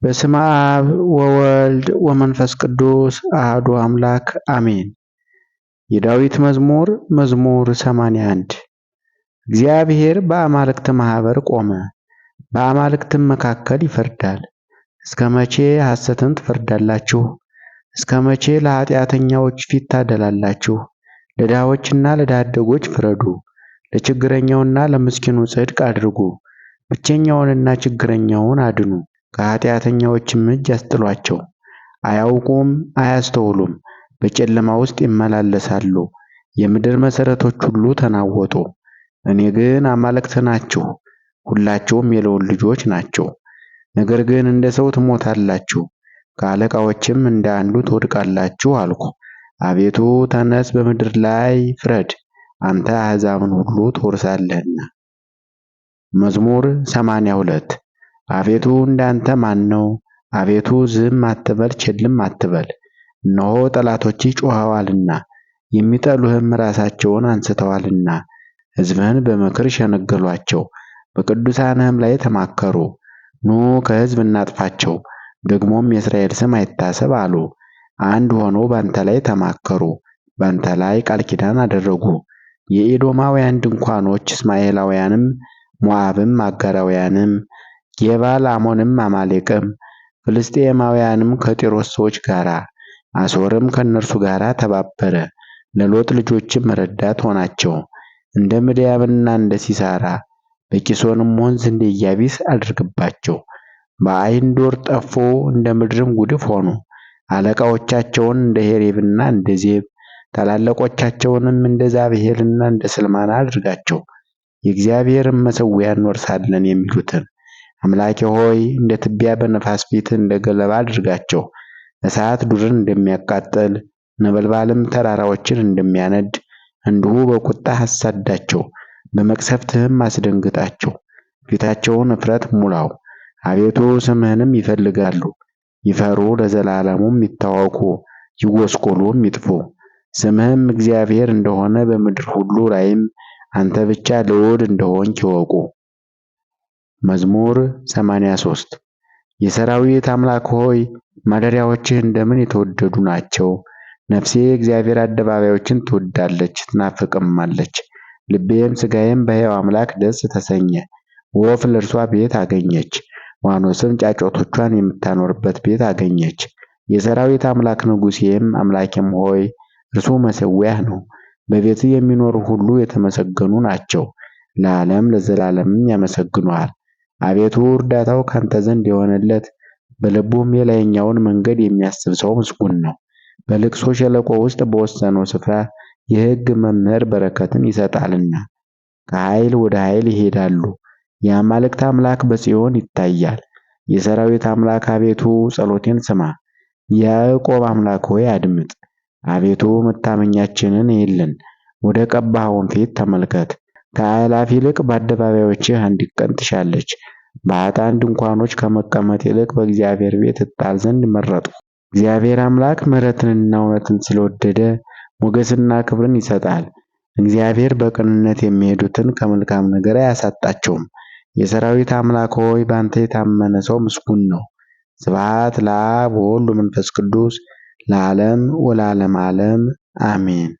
በስመ አብ ወወልድ ወመንፈስ ቅዱስ አሐዱ አምላክ አሜን። የዳዊት መዝሙር መዝሙር 81። እግዚአብሔር በአማልክት ማኅበር ቆመ፣ በአማልክትም መካከል ይፈርዳል። እስከ መቼ ሐሰትን ትፈርዳላችሁ? እስከ መቼ ለኃጢአተኛዎች ፊት ታደላላችሁ? ለድሆችና ለድሀ አደጎች ፍረዱ፣ ለችግረኛውና ለምስኪኑ ጽድቅ አድርጉ። ብቸኛውንና ችግረኛውን አድኑ፣ ከኃጢአተኛዎችም እጅ አስጥሉአቸው። አያውቁም አያስተውሉም፣ በጨለማ ውስጥ ይመላለሳሉ። የምድር መሠረቶች ሁሉ ተናወጡ። እኔ ግን አማልክት ናችሁ፣ ሁላችሁም የልዑል ልጆች ናችሁ። ነገር ግን እንደ ሰው ትሞታላችሁ፣ ከአለቃዎችም እንደ አንዱ ትወድቃላችሁ አልኩ። አቤቱ ተነስ፣ በምድር ላይ ፍረድ፣ አንተ አሕዛብን ሁሉ ትወርሳለህና። መዝሙር 82። አቤቱ እንዳንተ ማን ነው? አቤቱ ዝም አትበል ቸልም አትበል። እነሆ ጠላቶችህ ጮኸዋልና የሚጠሉህም ራሳቸውን አንስተዋልና። ሕዝብህን በምክር ሸነገሉአቸው፣ በቅዱሳንህም ላይ ተማከሩ። ኑ ከሕዝብ እናጥፋቸው፣ ደግሞም የእስራኤል ስም አይታሰብ አሉ። አንድ ሆነው ባንተ ላይ ተማከሩ፣ ባንተ ላይ ቃል ኪዳን አደረጉ። የኤዶማውያን ድንኳኖች፣ እስማኤላውያንም፣ ሞዓብም፣ አጋራውያንም፣ ጌባል፣ አሞንም፣ አማሌቅም፣ ፍልስጥኤማውያንም ከጢሮስ ሰዎች ጋር፣ አሦርም ከእነርሱ ጋር ተባበረ። ለሎጥ ልጆችም ረዳት ሆናቸው። እንደ ምድያምና እንደ ሲሳራ በቂሶንም ወንዝ እንደ ኢያቢስ አድርግባቸው። በዓይንዶር ጠፉ፣ እንደ ምድርም ጉድፍ ሆኑ። አለቃዎቻቸውን እንደ ሔሬብና እንደ ዜብ ታላላቆቻቸውንም እንደ ዛብሄልና እንደ ስልማና አድርጋቸው። የእግዚአብሔርን መሠዊያ እንወርሳለን የሚሉትን አምላኬ ሆይ እንደ ትቢያ በነፋስ ፊት እንደ ገለባ አድርጋቸው። እሳት ዱርን እንደሚያቃጥል ነበልባልም ተራራዎችን እንደሚያነድ እንዲሁ በቁጣህ አሳዳቸው፣ በመቅሰፍትህም አስደንግጣቸው። ፊታቸውን እፍረት ሙላው፣ አቤቱ ስምህንም ይፈልጋሉ። ይፈሩ ለዘላለሙም ይታወኩ፣ ይጐስቍሉም ይጥፉ። ስምህም እግዚአብሔር እንደሆነ በምድር ሁሉ ላይም አንተ ብቻ ልዑል እንደሆንክ ይወቁ። መዝሙር 83። የሠራዊት አምላክ ሆይ ማደሪያዎችህ እንደምን የተወደዱ ናቸው! ነፍሴ የእግዚአብሔር አደባባዮችን ትወድዳለች ትናፍቅማለች። ልቤም ሥጋዬም በሕያው አምላክ ደስ ተሰኘ። ወፍ ለእርሷ ቤት አገኘች፣ ዋኖስም ጫጩቶቿን የምታኖርበት ቤት አገኘች። የሠራዊት አምላክ ንጉሤም አምላኬም ሆይ እርሱ መሠዊያህ ነው። በቤትህ የሚኖሩ ሁሉ የተመሰገኑ ናቸው፣ ለዓለም ለዘላለምም ያመሰግኑሃል። አቤቱ እርዳታው ካንተ ዘንድ የሆነለት በልቡም የላይኛውን መንገድ የሚያስብ ሰው ምስጉን ነው። በልቅሶ ሸለቆ ውስጥ በወሰነው ስፍራ የሕግ መምህር በረከትን ይሰጣልና። ከኃይል ወደ ኃይል ይሄዳሉ። የአማልክት አምላክ በጽዮን ይታያል። የሰራዊት አምላክ አቤቱ ጸሎቴን ስማ፣ የያዕቆብ አምላክ ሆይ አድምጥ። አቤቱ መታመኛችንን እይልን፣ ወደ ቀባኸውን ፊት ተመልከት። ከአእላፍ ይልቅ በአደባባዮችህ አንዲት ቀን ትሻለች። በኃጥአን ድንኳኖች ከመቀመጥ ይልቅ በእግዚአብሔር ቤት እጣል ዘንድ መረጥሁ። እግዚአብሔር አምላክ ምሕረትንና እውነትን ስለወደደ ሞገስና ክብርን ይሰጣል። እግዚአብሔር በቅንነት የሚሄዱትን ከመልካም ነገር አያሳጣቸውም። የሰራዊት አምላክ ሆይ በአንተ የታመነ ሰው ምስጉን ነው። ስብሐት ለአብ ወወልድ ወመንፈስ ቅዱስ ለዓለም ወለዓለመ ዓለም አሜን።